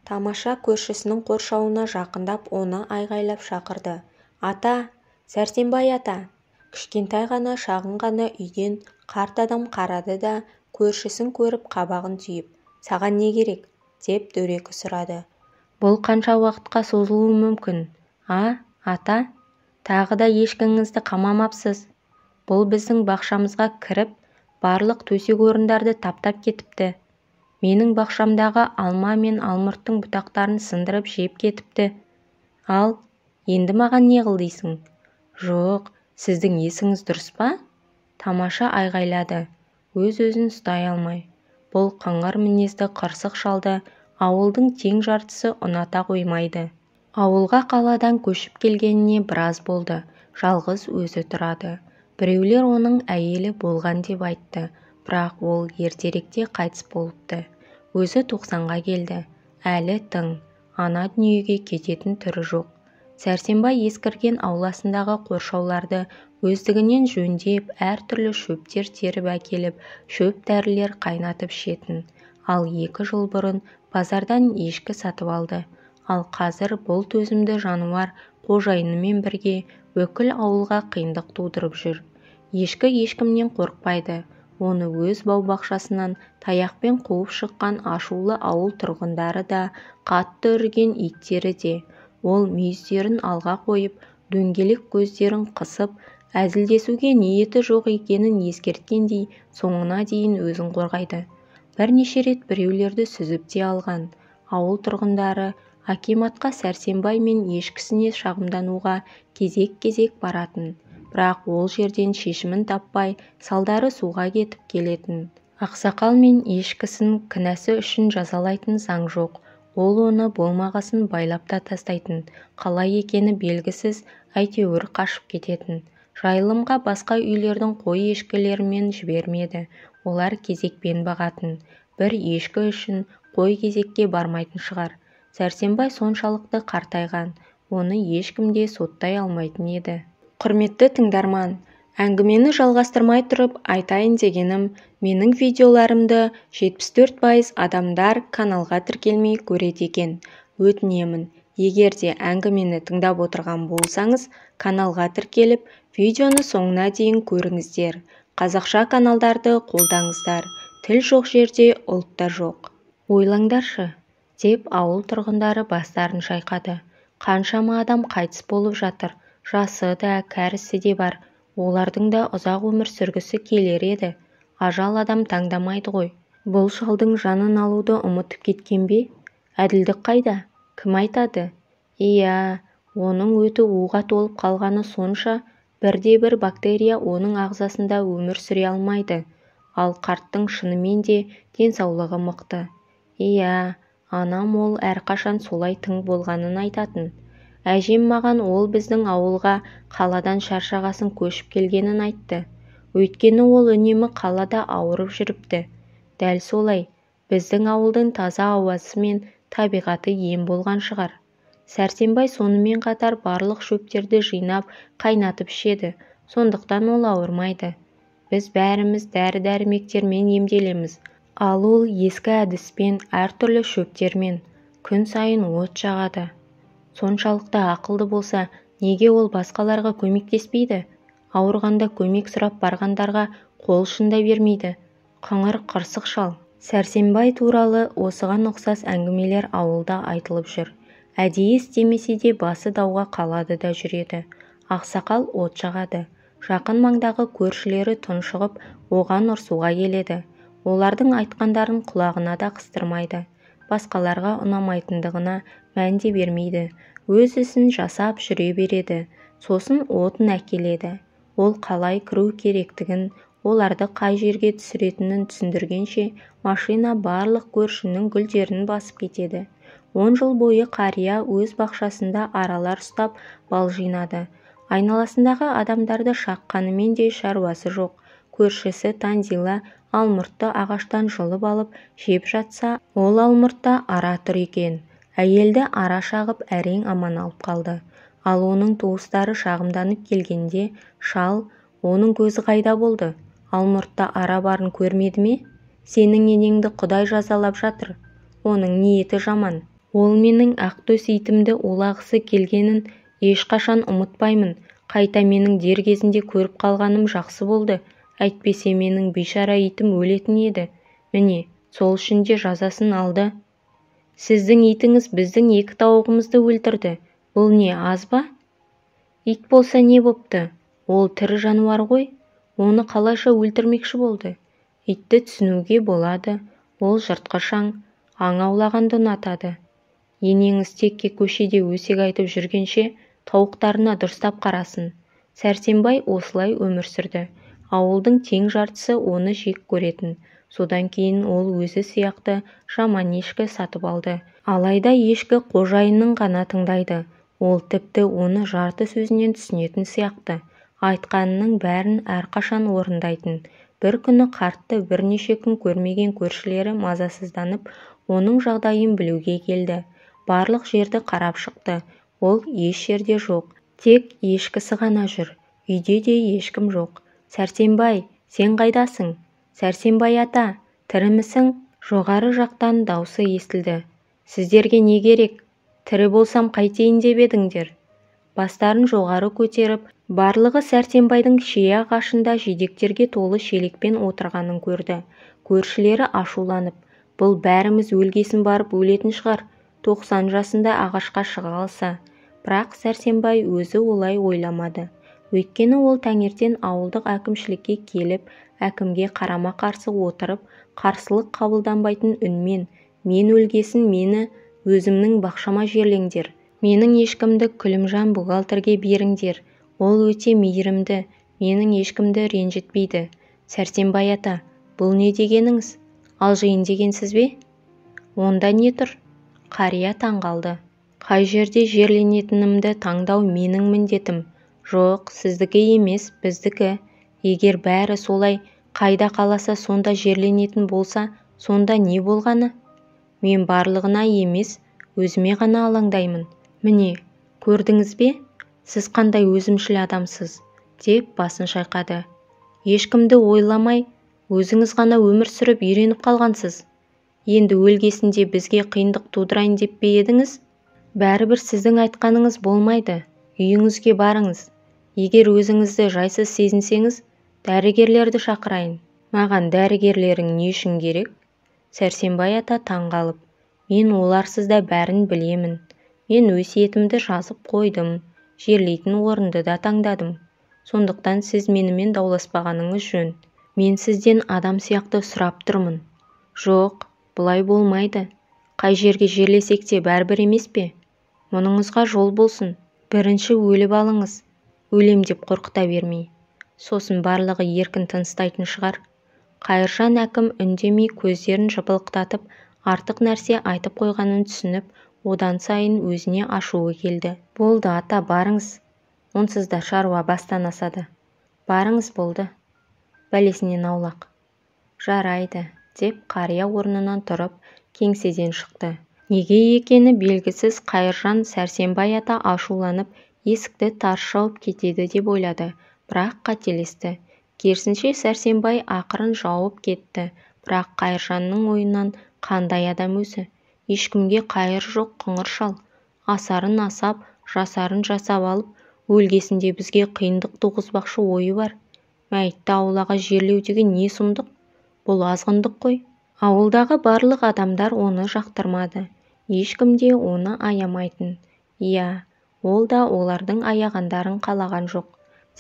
Тамаша көршісінің қоршауына жақындап оны айғайлап шақырды. Ата! Сәрсенбай ата! Кішкентай ғана шағын ғана үйден қарт адам қарады да, көршісін көріп қабағын түйіп, саған не керек? Деп дөрекі сұрады. Бұл қанша уақытқа созылуы мүмкін? А, ата? Тағы да ешкіңізді қамамапсыз. Бұл біздің бақшамызға кіріп, барлық төсек орындарды таптап кетіпті. Менің бақшамдағы алма мен алмұрттың бұтақтарын сындырып жеп кетіпті. Ал, енді маған не қыл дейсің? Жоқ, сіздің есіңіз дұрыс па? Тамаша айғайлады, өз-өзін ұстай алмай. Бұл қыңыр мінезді қырсық шалды ауылдың тең жартысы ұната қоймайды. Ауылға қаладан көшіп келгеніне біраз болды, жалғыз өзі тұрады. Біреулер оның әйелі болған деп айтты, бірақ ол ертеректе қайтыс болыпты. Өзі 90-ға келді, әлі тың, ана дүниеге кететін түрі жоқ. Сәрсенбай ескірген ауласындағы қоршауларды өздігінен жөндеп, әртүрлі шөптер теріп әкеліп, шөп дәрілер қайнатып ішетін. Ал 2 жыл бұрын базардан ешкі сатып алды. Ал қазір бұл төзімді жануар қожайынымен бірге бүкіл ауылға қиындық тудырып жүр. Ешкі ешкімнен қорықпайды. Оны өз бау-бақшасынан таяқпен қуып шыққан ашулы ауыл тұрғындары да, қатты үрген иттері де. Ол мүйіздерін алға қойып, дөңгелек көздерін қысып, әзілдесуге ниеті жоқ екенін ескерткендей соңына дейін өзін қорғайды. Бірнеше рет біреулерді сүзіп те алған. Ауыл тұрғындары акиматқа Сәрсенбай мен ешкісіне шағымдануға кезек-кезек баратын. Бірақ ол жерден шешімін таппай, салдары суға кетіп келетін. Ақсақал мен ешкісін кінәсі үшін жазалайтын заң жоқ. Ол оны болмағасын байлап та тастайтын. Қалай екені белгісіз, әйтеуір қашып кететін. Жайылымға басқа үйлердің қой ешкілерімен жібермеді. Олар кезекпен бағатын. Бір ешкі үшін қой кезекке бармайтын шығар. Сәрсенбай соншалықты қартайған, оны ешкім де соттай алмайтын еді. Құрметті тыңдарман, әңгімені жалғастырмай тұрып айтайын дегенім, менің видеоларымды 74% адамдар каналға тіркелмей көреді екен. Өтінемін, егер де әңгімені тыңдап отырған болсаңыз, каналға тіркеліп, видеоны соңына дейін көріңіздер. Қазақша каналдарды қолдаңыздар. Тіл жоқ жерде ұлт та жоқ. Ойлаңдаршы, деп ауыл тұрғындары бастарын шайқады. Қаншама адам қайтыс болып жатыр. Жасы да, кәрісі де бар. Олардың да ұзақ өмір сүргісі келер еді. Ажал адам таңдамайды ғой. Бұл шалдың жанын алуды ұмытып кеткен бе? Әділдік қайда? Кім айтады? Иә, оның өті уға толып қалғаны сонша, бірде-бір бактерия оның ағзасында өмір сүре алмайды. Ал қарттың шынымен де денсаулығы мықты. Иә, анам ол әрқашан солай тың болғанын айтатын. Әжем маған ол біздің ауылға қаладан шаршағасын көшіп келгенін айтты. Өйткені ол үнемі қалада ауырып жүріпті. Дәл солай, біздің ауылдың таза ауасы мен табиғаты ем болған шығар. Сәрсенбай сонымен қатар барлық шөптерді жинап, қайнатып ішеді. Сондықтан ол ауырмайды. Біз бәріміз дәрі-дәрмектермен емделеміз. Ал ол ескі әдіспен, әртүрлі шөптермен күн сайын от жағады. Соншалықты ақылды болса, неге ол басқаларға көмектеспейді? Ауырғанда көмек сұрап барғандарға қол ұшын да бермейді. Қыңыр қырсық шал. Сәрсенбай туралы осыған ұқсас әңгімелер ауылда айтылып жүр. Әдейі істемесе де басы дауға қалады да жүреді. Ақсақал от жағады. Жақын маңдағы көршілері тұншығып, оған ұрсуға келеді. Олардың айтқандарын құлағына да қыстырмайды. Басқаларға ұнамайтындығына мән де бермейді. Өз ісін жасап жүре береді. Сосын отын әкеледі. Ол қалай кіру керектігін, оларды қай жерге түсіретінін түсіндіргенше, машина барлық көршінің гүлдерін басып кетеді. 10 жыл бойы қария өз бақшасында аралар ұстап бал жинады. Айналасындағы адамдарды шаққанымен де шаруасы жоқ. Көршісі Танзила алмұртты ағаштан жұлып алып жеп жатса, ол алмұртта ара тұр екен. Әйелді ара шағып әрең аман алып қалды. Ал оның туыстары шағымданып келгенде, шал, оның көзі қайда болды? Алмұртта ара барын көрмеді ме? Сенің енеңді Құдай жазалап жатыр. Оның ниеті жаман. Ол менің ақтөс итімді улағысы келгенін ешқашан ұмытпаймын. Қайта менің дер кезінде көріп қалғаным жақсы болды. Әйтпесе менің бейшара итім өлетін еді. Міне, сол үшін де жазасын алды. Сіздің итіңіз біздің екі тауығымызды өлтірді. Бұл не, аз ба? Ит болса не бопты? Ол тірі жануар ғой. Оны қалайша өлтірмекші болды? Итті түсінуге болады. Ол жыртқыш аң, аң аулағанды ұнатады. Енеңіз текке көшеде өсек айтып жүргенше, тауықтарына дұрыстап қарасын. Сәрсенбай осылай өмір сүрді. Ауылдың тең жартысы оны жек көретін. Содан кейін ол өзі сияқты жаман ешкі сатып алды. Алайда ешкі қожайынын ғана тыңдайды. Ол тіпті оны жарты сөзінен түсінетін сияқты. Айтқанының бәрін әрқашан орындайтын. Бір күні қартты бірнеше күн көрмеген көршілері мазасызданып, оның жағдайын білуге келді. Барлық жерді қарап шықты. Ол еш жерде жоқ. Тек ешкісі ғана жүр. Үйде де ешкім жоқ. Сәрсенбай, сен қайдасың? Сәрсенбай ата, тірімісің? Жоғары жақтан даусы естілді. Сіздерге не керек? Тірі болсам қайтейін деп едіңдер? Бастарын жоғары көтеріп, барлығы Сәрсенбайдың шие ағашында жидектерге толы шелекпен отырғанын көрді. Көршілері ашуланып, бұл бәріміз өлгесін барып өлетін шығар, 90 жасында ағашқа шыға алса. Бірақ Сәрсенбай өзі олай ойламады. Өйткені ол таңертең ауылдық әкімшілікке келіп, әкімге қарама-қарсы отырып, қарсылық қабылданбайтын үнмен, мен өлгесін мені өзімнің бақшама жерлеңдер. Менің ешкімді Күлімжан бухгалтерге беріңдер. Ол өте мейірімді, менің ешкімді ренжітпейді. Сәрсенбай ата, бұл не дегеніңіз? Алжиын дегенсіз бе? Онда не тұр? Қария таңғалды. Қай жерде жерленетінімді таңдау менің міндетім. Жоқ, сіздікі емес, біздікі. Егер бәрі солай қайда қаласа сонда жерленетін болса, сонда не болғаны? Мен барлығына емес, өзіме ғана алаңдаймын. Міне, көрдіңіз бе? Сіз қандай өзімшіл адамсыз, деп басын шайқады. Ешкімді ойламай, өзіңіз ғана өмір сүріп үйреніп қалғансыз. Енді өлгесінде бізге қиындық тудырайын деп пе едіңіз? Бәрібір сіздің айтқаныңыз болмайды. Үйіңізге барыңыз. Егер өзіңізді жайсыз сезінсеңіз, дәрігерлерді шақырайын. Маған дәрігерлерің не үшін керек? Сәрсенбай ата таңғалып, мен оларсыз да бәрін білемін. Мен өсиетімді жазып қойдым, жерлейтін орынды да таңдадым. Сондықтан сіз менімен дауласпағаныңыз жөн. Мен сізден адам сияқты сұрап тұрмын. Жоқ, бұлай болмайды. Қай жерге жерлесек те бәрібір емес пе? Мұныңызға жол болсын. Бірінші өліп алыңыз. Өлем деп қорқыта бермей. Сосын барлығы еркін тыныстайтын шығар. Қайыржан әкім үндемей көздерін жыпылықтатып, артық нәрсе айтып қойғанын түсініп, одан сайын өзіне ашуы келді. Болды, ата, барыңыз. Онсыз да шаруа бастан асады. Барыңыз болды. Бәлесінен аулақ. Жарайды, деп қария орнынан тұрып, кеңседен шықты. Неге екені белгісіз Қайыржан Сәрсенбай ата ашуланып, есікті тарс жауып кетеді деп ойлады, бірақ қателесті. Керісінше Сәрсенбай ақырын жауып кетті, бірақ Қайыржанның ойынан қандай адам өзі? Ешкімге қайыр жоқ қыңыр шал. Асарын асап, жасарын жасап алып, өлгесінде бізге қиындық туғызбақшы ойы бар. Мәйітті аулаға жерлеу деген не сұмдық? Бұл азғындық қой. Ауылдағы барлық адамдар оны жақтырмады. Ешкім де оны аямайтын. Иә, ол да олардың аяғандарын қалаған жоқ.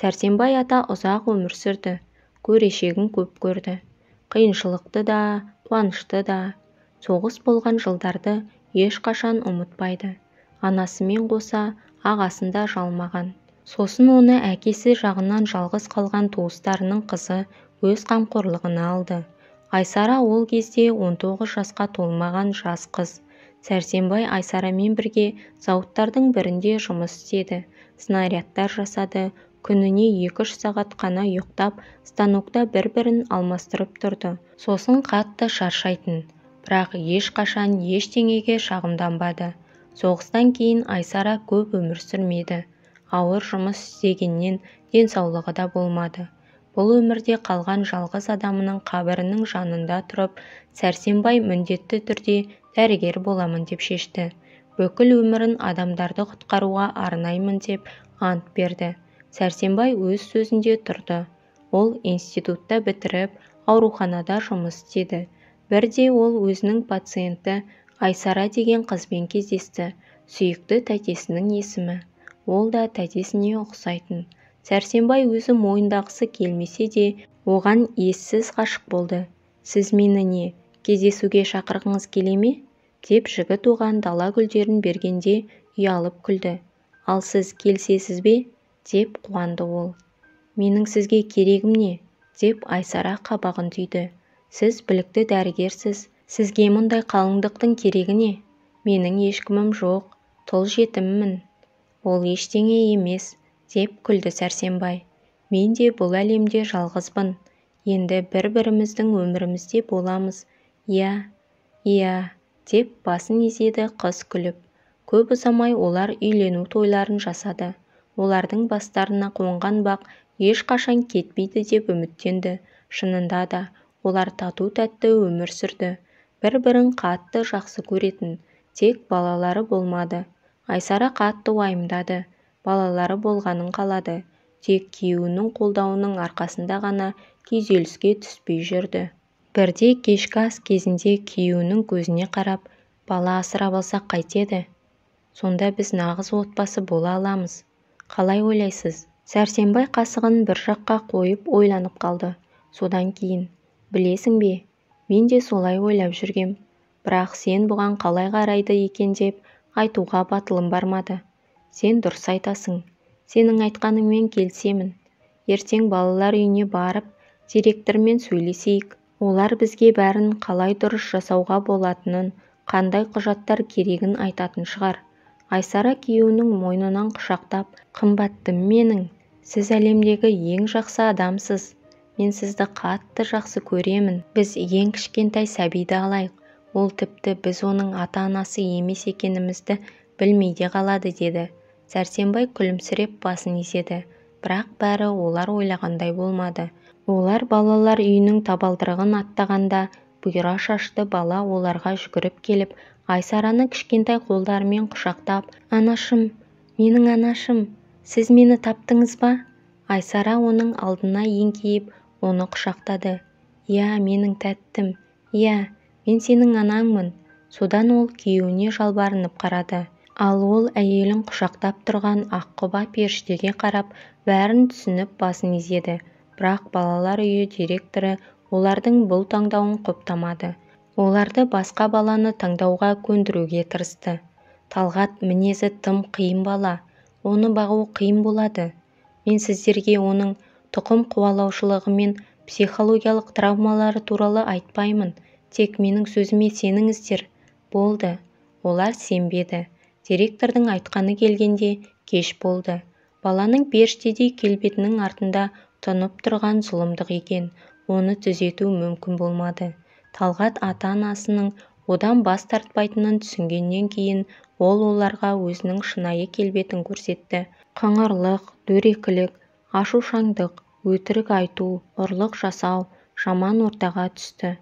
Сәрсенбай ата ұзақ өмір сүрді. Көрешегін көп көрді. Қиыншылықты да, қуанышты да. Соғыс болған жылдарды ешқашан ұмытпайды. Анасымен қоса ағасын да жалмаған. Сосын оны әкесі жағынан жалғыз қалған туыстарының қызы өз қамқорлығына алды. Айсара ол кезде 19 жасқа толмаған жас қыз. Сәрсенбай Айсарамен бірге зауыттардың бірінде жұмыс істеді. Снарядтар жасады. Күніне 2-3 сағат қана ұйықтап, станокта бір-бірін алмастырып тұрды. Сосын қатты шаршайтын. Бірақ ешқашан ештеңеге шағымданбады. Соғыстан кейін Айсара көп өмір сүрмеді. Ауыр жұмыс істегеннен денсаулығы да болмады. Бұл өмірде қалған жалғыз адамының қабірінің жанында тұрып, Сәрсенбай міндетті түрде дәрігер боламын деп шешті. Бүкіл өмірін адамдарды құтқаруға арнаймын деп ант берді. Сәрсенбай өз сөзінде тұрды. Ол институтта бітіріп, ауруханада жұмыс істеді. Бірде ол өзінің пациенті Айсара деген қызбен кездесті. Сүйікті тәтесінің есімі. Ол да тәтесіне ұқсайтын. Сәрсенбай өзі мойындағысы келмесе де, оған ессіз ғашық болды. Сіз мені не, кездесуге шақырғыңыз келе ме? Деп жігіт оған дала гүлдерін бергенде ұялып күлді. Ал сіз келісесіз бе? Деп қуанды ол. Менің сізге керегім не? Деп Айсара қабағын түйді. Сіз білікті дәрігерсіз. Сізге мұндай қалыңдықтың керегі не? Менің ешкімім жоқ, тұл жетіммін. Ол ештеңе емес, деп күлді Сәрсенбай. Мен де бұл әлемде жалғызбын. Енді бір-біріміздің өмірімізде боламыз. Иә, иә, деп басын изеді қыз күліп. Көп ұзамай олар үйлену тойларын жасады. Олардың бастарына қонған бақ ешқашан кетпейді деп үміттенді. Шынында да, олар тату-тәтті өмір сүрді. Бір-бірін қатты жақсы көретін, тек балалары болмады. Айсара қатты уайымдады, балалары болғанын қалады. Тек күйеуінің қолдауының арқасында ғана күйзеліске түспей жүрді. Бірде кешкі ас кезінде күйеуінің көзіне қарап, бала асырап алсақ қайтеді? Сонда біз нағыз отбасы бола аламыз. Қалай ойлайсыз? Сәрсенбай қасығын бір жаққа қойып ойланып қалды. Содан кейін, білесің бе, мен де солай ойлап жүргем. Бірақ сен бұған қалай қарайды екен деп айтуға батылым бармады. Сен дұрыс айтасың. Сенің айтқаныңмен келісемін. Ертең балалар үйіне барып, директормен сөйлесейік. Олар бізге бәрін қалай дұрыс жасауға болатынын, қандай құжаттар керегін айтатын шығар. Айсара күйеуінің мойнынан құшақтап, қымбаттым менің, сіз әлемдегі ең жақсы адамсыз. Мен сізді қатты жақсы көремін. Біз ең кішкентай сәбиді алайық. Ол тіпті біз оның ата-анасы емес екенімізді білмей де қалады, деді. Сәрсенбай күлімсіреп басын изеді. Бірақ бәрі олар ойлағандай болмады. Олар балалар үйінің табалдырығын аттағанда бұйра шашты бала оларға жүгіріп келіп, Айсараны кішкентай қолдарымен құшақтап, «Анашым, менің анашым, сіз мені таптыңыз ба?» Айсара оның алдына еңкейіп, оны құшақтады. «Иә, менің тәттім, иә, мен сенің анаңмын». Содан ол күйеуіне жалбарынып қарады. Ал ол әйелін құшақтап тұрған аққұба періштеге қарап, бәрін түсініп басын изеді. Бірақ балалар үйі директоры олардың бұл таңдауын құптамады. Оларды басқа баланы таңдауға көндіруге тырысты. Талғат мінезі тым қиын бала, оны бағу қиын болады. Мен сіздерге оның тұқым қуалаушылығы мен психологиялық травмалары туралы айтпаймын. Тек менің сөзіме сеніңіздер. Болды. Олар сенбеді. Директордың айтқаны келгенде кеш болды. Баланың періштедей келбетінің артында тұнып тұрған зұлымдық екен. Оны түзету мүмкін болмады. Талғат ата-анасының одан бас тартпайтынын түсінгеннен кейін ол оларға өзінің шынайы келбетін көрсетті. Қыңырлық, дөрекілік, ашушаңдық, өтірік айту, ұрлық жасау жаман ортаға түсті.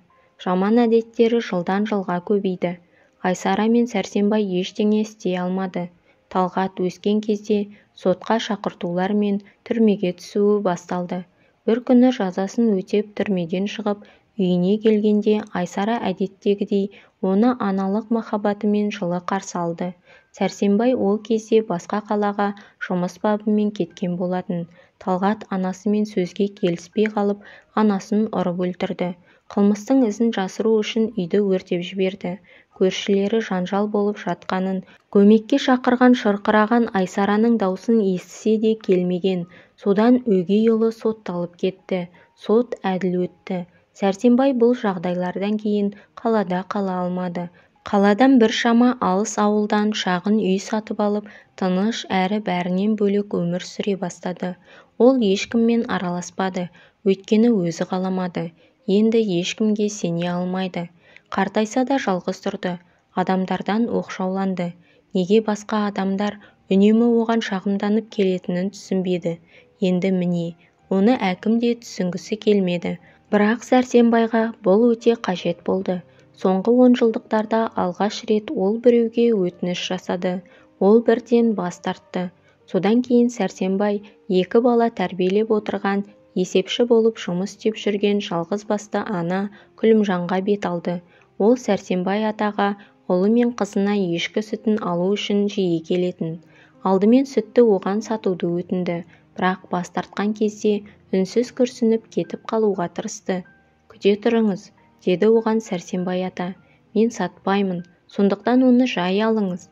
Жаман әдеттері жылдан жылға көбейді. Айсара мен Сәрсенбай ештеңе істей алмады. Талғат өскен кезде сотқа шақыртулар мен түрмеге түсуі басталды. Бір күні жазасын өтеп түрмеден шығып, үйіне келгенде Айсара әдеттегідей оны аналық махаббатымен жылы қарсы алды. Сәрсенбай ол кезде басқа қалаға жұмыс бабымен кеткен болатын. Талғат анасымен сөзге келіспей қалып, анасын ұрып өлтірді. Қылмыстың ізін жасыру үшін үйді өртеп жіберді. Көршілері жанжал болып жатқанын, көмекке шақырған шырқыраған Айсараның даусын естісе де келмеген. Содан өгей ұлы сотталып кетті. Сот әділ өтті. Сәрсенбай бұл жағдайлардан кейін қалада қала алмады. Қаладан біршама алыс ауылдан шағын үй сатып алып, тыныш әрі бәрінен бөлек өмір сүре бастады. Ол ешкіммен араласпады, өйткені өзі қаламады. Енді ешкімге сене алмайды. Қартайса да жалғыз тұрды, адамдардан оқшауланды. Неге басқа адамдар үнемі оған шағымданып келетінін түсінбеді. Енді міне, оны әкім де түсінгісі келмеді. Бірақ Сәрсенбайға бұл өте қажет болды. Соңғы 10 жылдықтарда алғаш рет ол біреуге өтініш жасады. Ол бірден бас тартты. Содан кейін Сәрсенбай 2 бала тәрбиелеп отырған, есепші болып жұмыс істеп жүрген жалғыз басты ана Күлімжанға бет алды. Ол Сәрсенбай атаға ұлы мен қызына ешкі сүтін алу үшін жиі келетін. Алдымен сүтті оған сатуды өтінді, бірақ бас тартқан кезде үнсіз күрсініп кетіп қалуға тырысты. Күте тұрыңыз, деді оған Сәрсенбай ата. Мен сатпаймын, сондықтан оны жай алыңыз.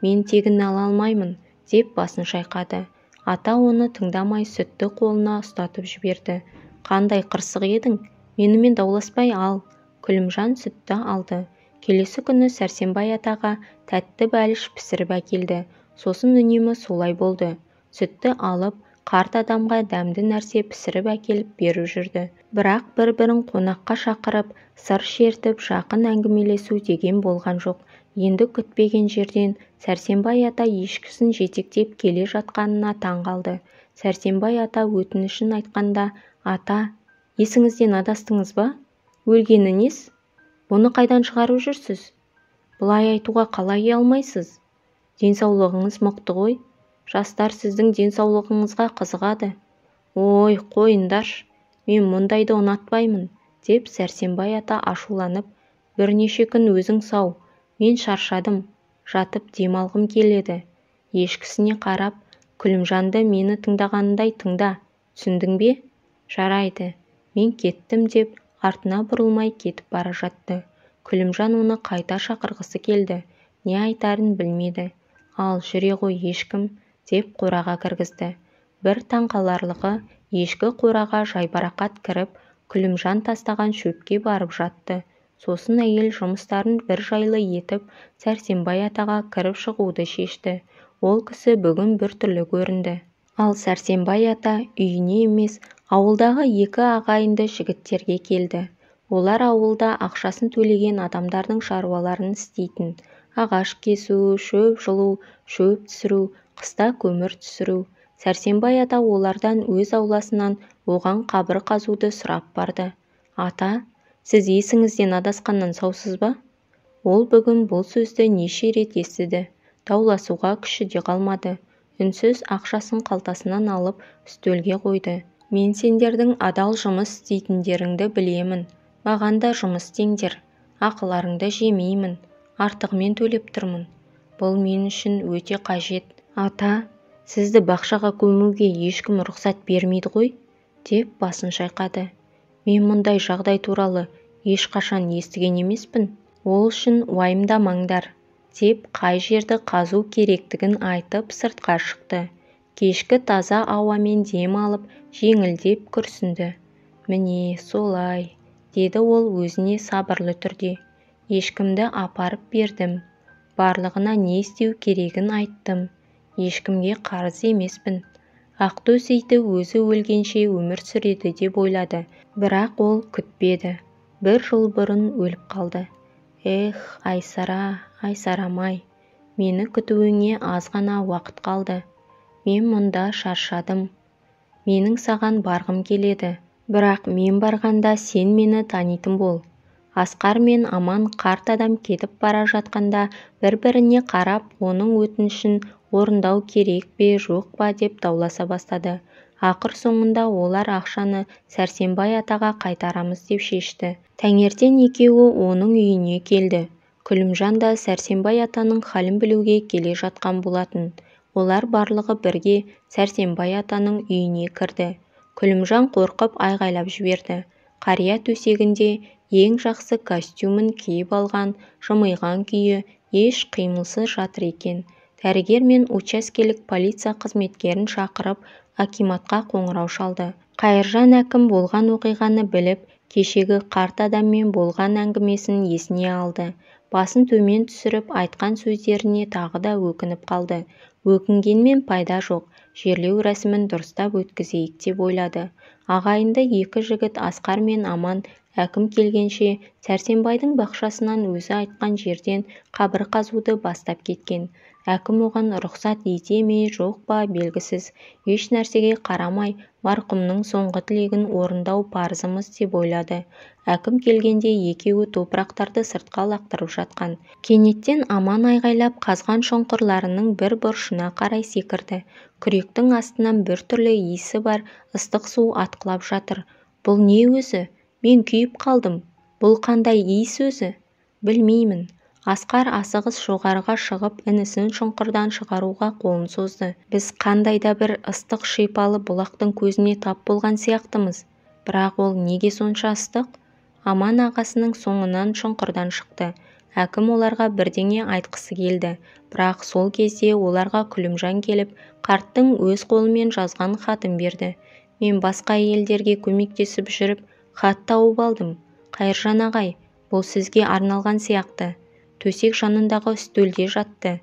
Мен тегін ала алмаймын, деп басын шайқады. Ата оны тыңдамай сүтті қолына ұстатып жіберді. Қандай қырсық едің? Менімен дауласпай ал. Күлімжан сүтті алды. Келесі күні Сәрсенбай атаға тәтті бәліш пісіріп әкелді. Сосын үнемі солай болды. Сүтті алып, қарт адамға дәмді нәрсе пісіріп әкеліп беріп жүрді. Бірақ бір-бірін қонаққа шақырып, сыр шертіп, жақын әңгімелесу деген болған жоқ. Енді күтпеген жерден Сәрсенбай ата ешкісін жетектеп келе жатқанына таң қалды. Сәрсенбай ата өтінішін айтқанда, ата, есіңізден адастыңыз ба? Өлгені нес? Бұны қайдан шығарып жүрсіз? Бұлай айтуға қалай ұялмайсыз? Денсаулығыңыз мықты ғой. Жастар сіздің денсаулығыңызға қызығады. Ой, қойыңдаршы, мен мұндайды ұнатпаймын, деп Сәрсенбай ата ашуланып, бірнеше күн өзің сау, мен шаршадым, жатып демалғым келеді. Ешкісіне қарап, Күлімжанды мені тыңдағанындай тыңда, түсіндің бе? Жарайды, мен кеттім, деп артына бұрылмай кетіп бара жатты. Күлімжан оны қайта шақырғысы келді, не айтарын білмеді. Ал жүре ғой ешкім, деп қораға кіргізді. Бір таңқаларлығы, ешкі қораға жайбарақат кіріп, Күлімжан тастаған шөпке барып жатты. Сосын әйел жұмыстарын бір жайлы етіп, Сәрсенбай атаға кіріп шығуды шешті. Ол кісі бүгін біртүрлі көрінді. Ал Сәрсенбай ата үйіне емес, ауылдағы 2 ағайынды жігіттерге келді. Олар ауылда ақшасын төлеген адамдардың шаруаларын істейтін. Ағаш кесу, шөп жұлу, шөп түсіру, қыста көмір түсіру. Сәрсенбай ата олардан өз ауласынан оған қабір қазуды сұрап барды. Ата, сіз есіңізден адасқаннан саусыз ба? Ол бүгін бұл сөзді неше рет естіді. Дауласуға күші де қалмады. Үнсіз ақшасын қалтасынан алып үстелге қойды. Мен сендердің адал жұмыс істейтіндеріңді білемін. Маған да жұмыс істеңдер. Ақыларыңды жемеймін. Артығымен төлеп тұрмын. Бұл мен үшін өте қажет. Ата, сізді бақшаға көмуге ешкім рұқсат бермейді ғой, деп басын шайқады. Мен мұндай жағдай туралы ешқашан естіген емеспін. Ол үшін уайымдамаңдар, деп қай жерді қазу керектігін айтып сыртқа шықты. Кешкі таза ауамен дем алып, жеңілдеп күрсінді. Міне солай, деді ол өзіне сабырлы түрде. Ешкімді апарып бердім. Барлығына не істеу керегін айттым. Ешкімге қарыз емеспін. Ақтөс иті өзі өлгенше өмір сүреді деп ойлады. Бірақ ол күтпеді. 1 жыл бұрын өліп қалды. Эх, Айсара, Айсарамай, мені күтуіңе аз ғана уақыт қалды. Мен мұнда шаршадым. Менің саған барғым келеді. Бірақ мен барғанда сен мені танитын бол. Асқар мен Аман қарт адам кетіп бара жатқанда бір-біріне қарап, оның өтінішін орындау керек пе, жоқ па деп дауласа бастады. Ақыр соңында олар ақшаны Сәрсенбай атаға қайтарамыз деп шешті. Таңертең екеуі оның үйіне келді. Күлімжан да Сәрсенбай атаның халін білуге келе жатқан болатын. Олар барлығы бірге Сәрсенбай атаның үйіне кірді. Күлімжан қорқып айғайлап жіберді. Қария төсегінде ең жақсы костюмін киіп алған, жымиған күйі еш қимылсыз жатыр екен. Дәрігер мен учаскелік полиция қызметкерін шақырып, акиматқа қоңырау шалды. Қайыржан әкім болған оқиғаны біліп, кешегі қарт адаммен болған әңгімесін есіне алды. Басын төмен түсіріп, айтқан сөздеріне тағы да өкініп қалды. Өкінгенмен пайда жоқ, жерлеу рәсімін дұрыстап өткізейік деп ойлады. Ағайынды екі жігіт Асқар мен Аман әкім келгенше Сәрсенбайдың бақшасынан өзі айтқан жерден қабір қазуды бастап кеткен. Әкім оған рұқсат ете ме, жоқ па белгісіз. Еш нәрсеге қарамай, марқұмның соңғы тілегін орындау парызымыз деп ойлады. Әкім келгенде екеуі топырақтарды сыртқа лақтырып жатқан. Кенеттен Аман айғайлап қазған шұңқырларының бір бұрышына қарай секірді. Күректің астынан біртүрлі иісі бар ыстық су атқылап жатыр. Бұл не өзі? Мен күйіп қалдым. Бұл қандай иіс өзі? Білмеймін. Асқар асығыс жоғарыға шығып, інісін шұңқырдан шығаруға қолын созды. Біз қандай да бір ыстық шипалы бұлақтың көзіне тап болған сияқтымыз. Бірақ ол неге сонша ыстық? Аман ағасының соңынан шұңқырдан шықты. Әкім оларға бірдеңе айтқысы келді. Бірақ сол кезде оларға Күлімжан келіп, қарттың өз қолымен жазған хатын берді. Мен басқа әйелдерге көмектесіп жүріп, хат тауып алдым. Қайыржан ағай, бұл сізге арналған сияқты. Төсек жанындағы үстелде жатты.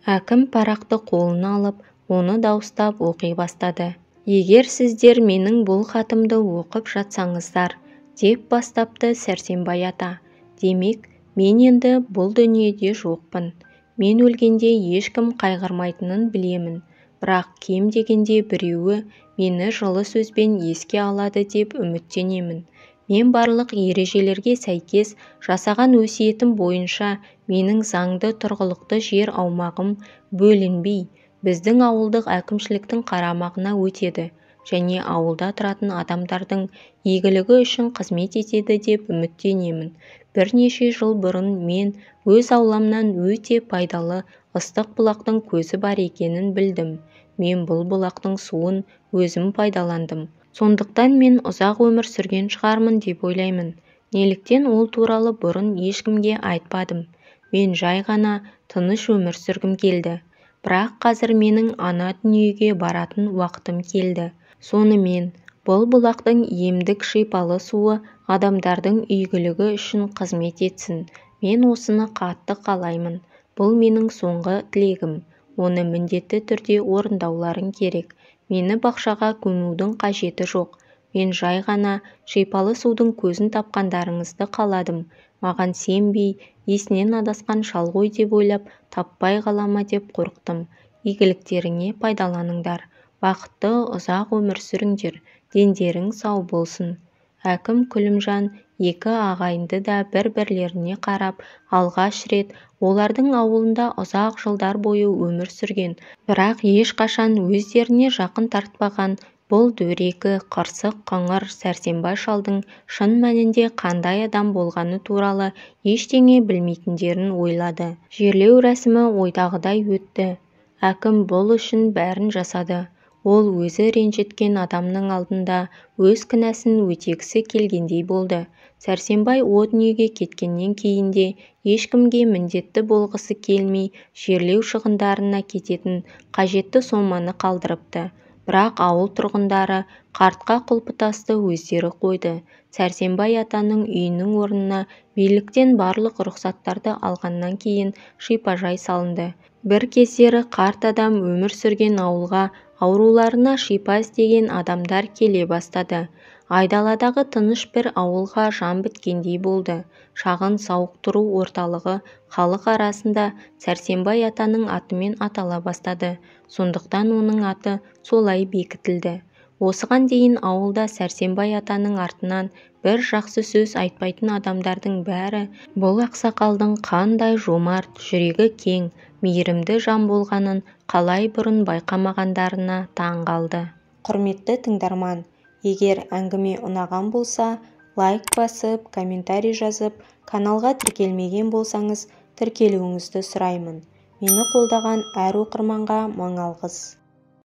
Әкім парақты қолына алып, оны дауыстап оқи бастады. Егер сіздер менің бұл хатымды оқып жатсаңыздар, деп бастапты Сәрсенбай ата. Демек, мен енді бұл дүниеде жоқпын. Мен өлгенде ешкім қайғырмайтынын білемін. Бірақ кем дегенде біреуі мені жылы сөзбен еске алады деп үміттенемін. Мен барлық ережелерге сәйкес жасаған өсиетім бойынша менің заңды тұрғылықты жер аумағым бөлінбей, біздің ауылдық әкімшіліктің қарамағына өтеді және ауылда тұратын адамдардың игілігі үшін қызмет етеді деп үміттенемін. Бірнеше жыл бұрын мен өз ауламнан өте пайдалы ыстық бұлақтың көзі бар екенін білдім. Мен бұл бұлақтың суын өзім пайдаландым. Сондықтан мен ұзақ өмір сүрген шығармын деп ойлаймын. Неліктен ол туралы бұрын ешкімге айтпадым. Мен жай ғана тыныш өмір сүргім келді. Бірақ қазір менің ана дүниеге баратын уақытым келді. Сонымен, бұл бұлақтың емдік шипалы суы адамдардың игілігі үшін қызмет етсін. Мен осыны қатты қалаймын. Бұл менің соңғы тілегім. Оны міндетті түрде орындауларың керек. Мені бақшаға көмудің қажеті жоқ. Мен жай ғана шипалы судың көзін тапқандарыңызды қаладым. Маған сенбей, есінен адасқан шал ғой деп ойлап, таппай қалама деп қорықтым. Игіліктеріңе пайдаланыңдар. Бақытты ұзақ өмір сүріңдер. Дендерің сау болсын. Әкім Күлімжан екі ағайынды да бір-бірлеріне қарап, алғаш рет олардың ауылында ұзақ жылдар бойы өмір сүрген, бірақ ешқашан өздеріне жақын тартпаған бұл дөрекі, қырсық, қыңыр Сәрсенбай шалдың шын мәнінде қандай адам болғаны туралы ештеңе білмейтіндерін ойлады. Жерлеу рәсімі ойдағыдай өтті. Әкім бұл үшін бәрін жасады. Ол өзі ренжіткен адамның алдында өз кінәсін өтегісі келгендей болды. Сәрсенбай о дүниеге кеткеннен кейін де ешкімге міндетті болғысы келмей, жерлеу шығындарына кететін қажетті соманы қалдырыпты. Бірақ ауыл тұрғындары қартқа құлпытасты өздері қойды. Сәрсенбай атаның үйінің орнына биліктен барлық рұқсаттарды алғаннан кейін шипажай салынды. Бір кездері қарт адам өмір сүрген ауылға ауруларына шипа іздеген адамдар келе бастады. Айдаладағы тыныш бір ауылға жан біткендей болды. Шағын сауықтыру орталығы халық арасында Сәрсенбай атаның атымен атала бастады. Сондықтан оның аты солай бекітілді. Осыған дейін ауылда Сәрсенбай атаның артынан бір жақсы сөз айтпайтын адамдардың бәрі бұл ақсақалдың қандай жомарт, жүрегі кең, мейірімді жан болғанын қалай бұрын байқамағандарына таң қалды. Құрметті тыңдарман, егер әңгіме ұнаған болса, лайк басып, комментарий жазып, каналға тіркелмеген болсаңыз, тіркелуіңізді сұраймын. Мені қолдаған әр оқырманға мың алғыс.